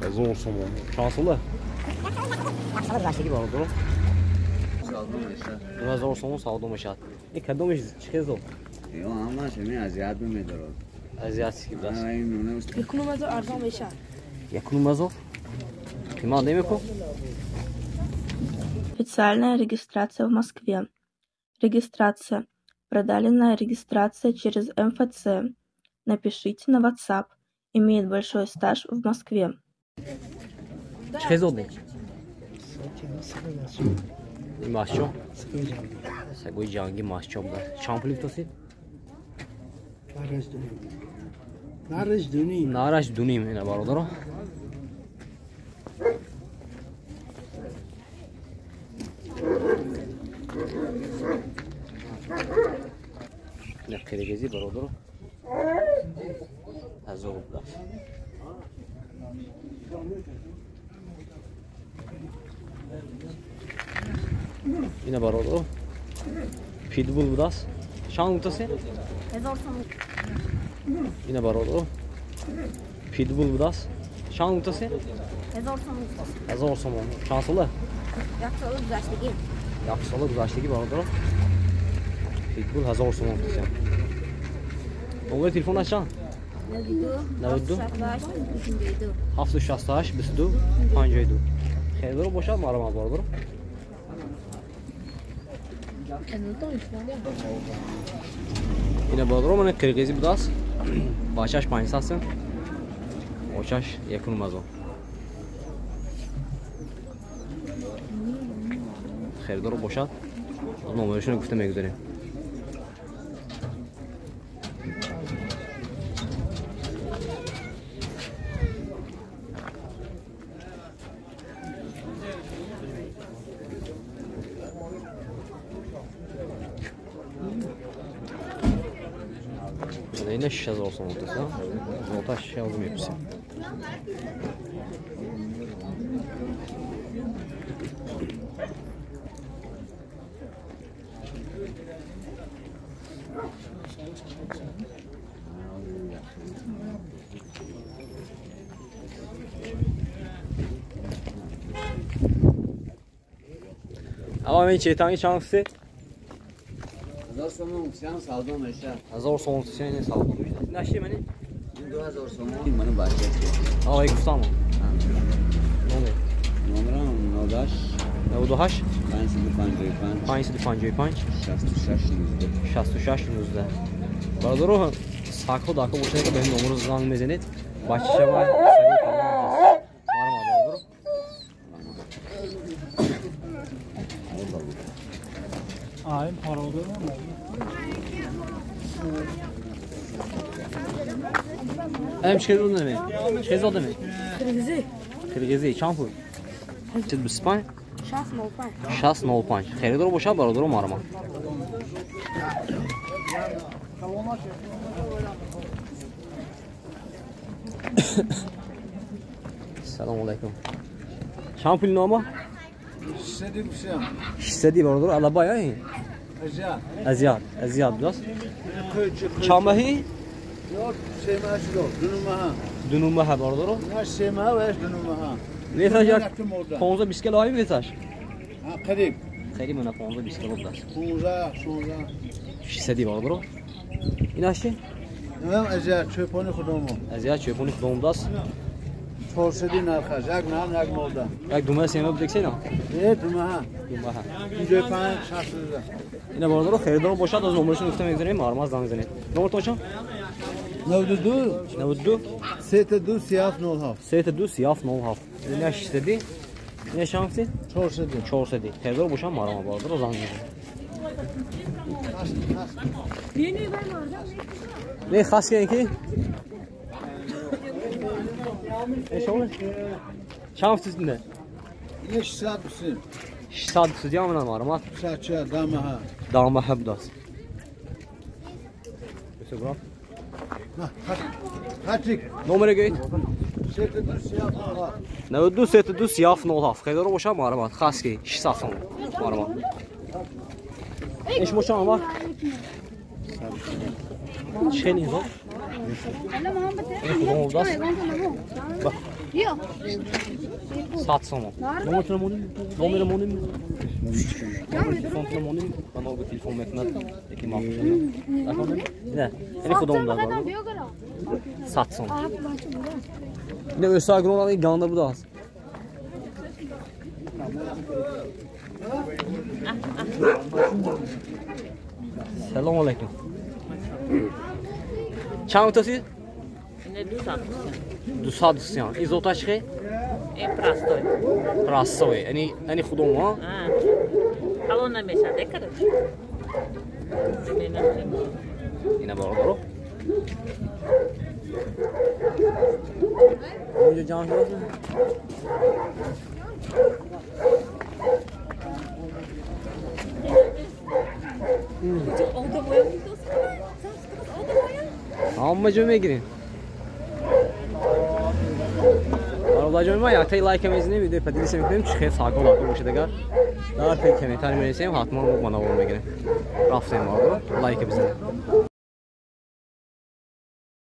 1000 сомон. Чанд сола? Бародаро. 2000 сомон савдо мешавад. Ин кадомиш чӣ хел? Ё ҳамаш ҳамин азият мемедорад. Азият ки будааст. 1,5 арзон мешавад. 1,5 қимат намекун? Официальная регистрация в Москве. Регистрация. Продленная регистрация через МФЦ. Напишите на WhatsApp. Имеет большой стаж в Москве. Чӣ зодӣ? Ин масчо? Сагои ҷангӣ масчо будааст. Чанд пул гуфтасед? Нараш дуним. Нараш дуним, ина бародаро. Ина қирғизӣ бародаро. 1000 будааст. Ина бародаро. Питбул будааст. Чанд гуфтасед? 1000 сомон. Ина бародаро. Питбул будааст. Чанд гуфтасед? 1000 сомон. 1000 сомон. Чанд сола? Як сола гузаштагӣ. Як сола гузаштагӣ бародаро. Питбул 1000 сомон гуфтасед. Номери телефонаш чанд? 92 768 22 52. Харидоро бошад марҳамат бародаро. Ина бародаро мана қирғизӣ будааст. Бачаш 500 сом. Очаш 1,5. Харидоро бошад номерашонро гуфта мегузарем. Ина 6000 сом гуфтаст. Золота 6000 мепурсем. Ама мен четанги чанд гуфтед? 1000 сомон гуфтам савдо мешавад. 1000 сомон гуфтем савдо мешавад. Наши мани? 2000 сомон мани бача. Ай гуфтам. Номер. Номерам 98 98 555 555 66 19. 66 19. Бародаро сагҳо дака бошад ки ба ин номерро занг мезанед. Бачашава саги калон аст. Марҳамат бародаро. Ай парода. Эм чӣ хел додаме? Чӣ хел додаме? Қирғизӣ. Қирғизӣ чанд пул? 25 6,05. 6,05. Харидор бошад бародаро марҳамат. Салом алайкум. Чанд пул нома? 600 бародаро алабай ай? Азият. Азият будааст. Чанд маҳӣ? Се маҳ шуд. Ду маҳ. Ду маҳ бародаро. На се маҳ ва ду маҳ. Весаш як 15-20 кило ҳай весаш? Ҳа, қариб. Қариб мана 15-20 кило будааст. 15, 16. 600 бародаро. Инаш чи? Инам азият чӯпони худамон. Азият чӯпони худамон будааст. 400 нархаш, як нам, як молда. Як дума сема будексена? Не, дума. Дума. 55, 60. Ина бародаро харидор бошад аз номерашон гуфта мегузарем, марҳамат занг занед. Номертон чанд? 92 92 32 37 07. 32 37 07. Ина 600. Ина чанд гуфтед? 400. 400. Харидор бошад марҳамат бародаро занг занед. Не хас ки? Чанд гуфтед ина? Ина 620. 620 ямана марҳамат. 64 дамаҳа. Дамаҳа будааст. Бисёр. Хатик. Номере гӯед? 72 37 07. 92 72 37 07. Харидоро бошад марҳамат. Хас ки 600 сом. Марҳамат. Ин шумо чанд вақт? Чӣ хел инсон? Ин худо будааст. 100 сомон. Номерро монем? Номерро монем? Телефонро монем? Ба ногу телефон мекунад, яки махшана. Не, яъне худом дар. 100 сомон. Не, өса грона ганда будааст. Салом алейкум. Чанд тосид? 200 сиан. Ин зота чӣ? Ин простой. Простой. Яъне худом, ҳа? Калон намешад, э, короче. Ина бародаро. Онҷо ҷамъ шудааст. Ҳама ҷо мегирем. Бародарҷони ман, яктаи лайка мезанем, видеои поделиться мекунем, чӣ хел сагҳо лако бошад агар дар пей комментарий менависем, ҳатман мо ба навор мегирем. Рафтем, бародаро, лайка бизанем.